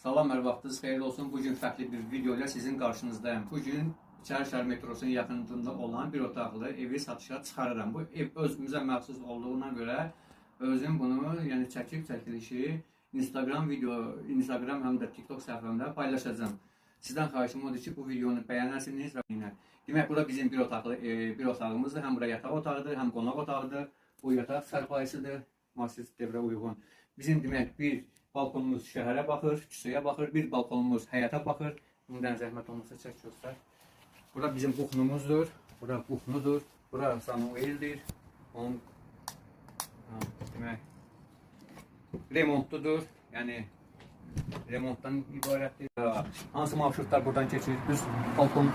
Salam, hər vaxtınız xeyirli olsun. Bu gün fərqli bir video ilə sizin qarşınızdayım. Bu gün İçərişəhər metrosunun yaxınlığında olan bir otaqlı evi satışa çıxarıram. Bu ev özümüzə məxsus olduğuna görə özüm bunu, yəni çəkib çəkilişi Instagram video, Instagram həm də TikTok səhifəmdə paylaşacağam. Sizdən xahişim odur ki, bu videonu bəyənərsiniz və demək, bura bizim bir otaqlı bir otağımızdır. Həm bura yataq otağıdır, həm qonaq otağıdır. Bu yataq sərpayısıdır. Müasir dövrə uyğun. Bizim demək bir balkonumuz şəhərə baxır, küçəyə baxır, bir balkonumuz həyata baxır. Bundan zəhmət olmasa çək göstər. Bura bizim kuxnumuzdur. Bura kuxnudur. Bura sanueldir. Onun ha, demək remontludur. Yəni remontdan ibarətdir. Hansı marşrutlar buradan keçir? Düz balkon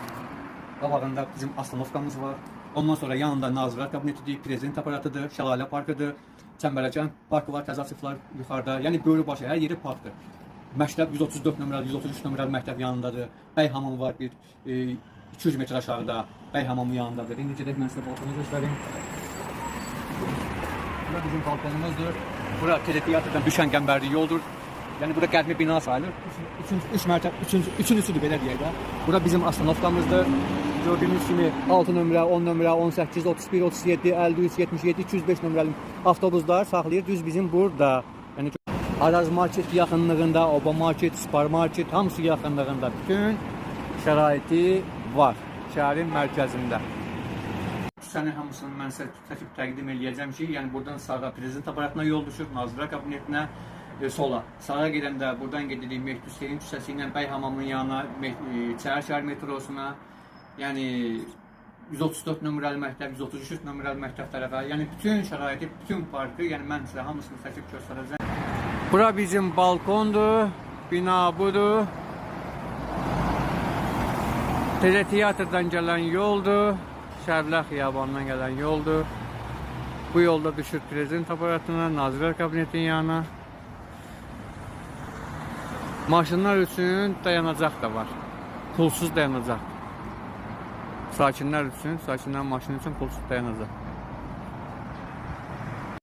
qabağında bizim ostanovkamız var. Ondan sonra yanında Nazirlər Kabinetidir, prezident aparatıdır, Şəlalə parkıdır, Çəmbərəkan parkı var, təzə açıqlar yuxarıda. Yəni böyrü başı hər yeri parkdır. Məktəb 134 nömrəli, 133 nömrəli məktəb yanındadır. Bəy hamamı var bir 200 metr aşağıda. Bəy hamamı yanındadır. İndi gedək mən sizə balkonu göstərim. Bura bizim balkonumuzdur. Bura teleteatrdan düşən qəmbərli yoldur. Yəni bura qədimi bina sayılır. Üçüncü, üç mərtəbə, üçüncü, üçüncüsüdür belə deyək də. Bura bizim ostanovkamızdır. Gördüyünüz kimi 6 nömrə, 10 nömrə, 18, 31, 37, 53, 77, 205 nömrəli avtobuslar saxlayır düz bizim burada. Yəni Araz market yaxınlığında, Oba market, Spar market hamısı yaxınlığında bütün şəraiti var şəhərin mərkəzində. Küçənin hamısını mən sizə çəkib təqdim eləyəcəm ki, yəni buradan sağa prezident aparatına yol düşür, Nazirlər Kabinetinə, sola. Sağa gedəndə buradan gedirik Mehdi Hüseyn küçəsi ilə Bəy hamamının yanına, İçərişəhər metrosuna, yəni 134 nömrəli məktəb, 133 nömrəli məktəb tərəfə. Yəni bütün şəraiti, bütün parkı, yəni mən sizə hamısını çəkib göstərəcəm. Bura bizim balkondur, bina budur. Teleteatrdan gələn yoldur. Şərlər xiyabanından gələn yoldur. Bu yolda düşür prezident aparatına, Nazirlər Kabinetinin yanına. Maşınlar üçün dayanacaq da var. Pulsuz dayanacaq. Sakinlər üçün, sakinlərin maşını üçün pulsuz dayanacaq.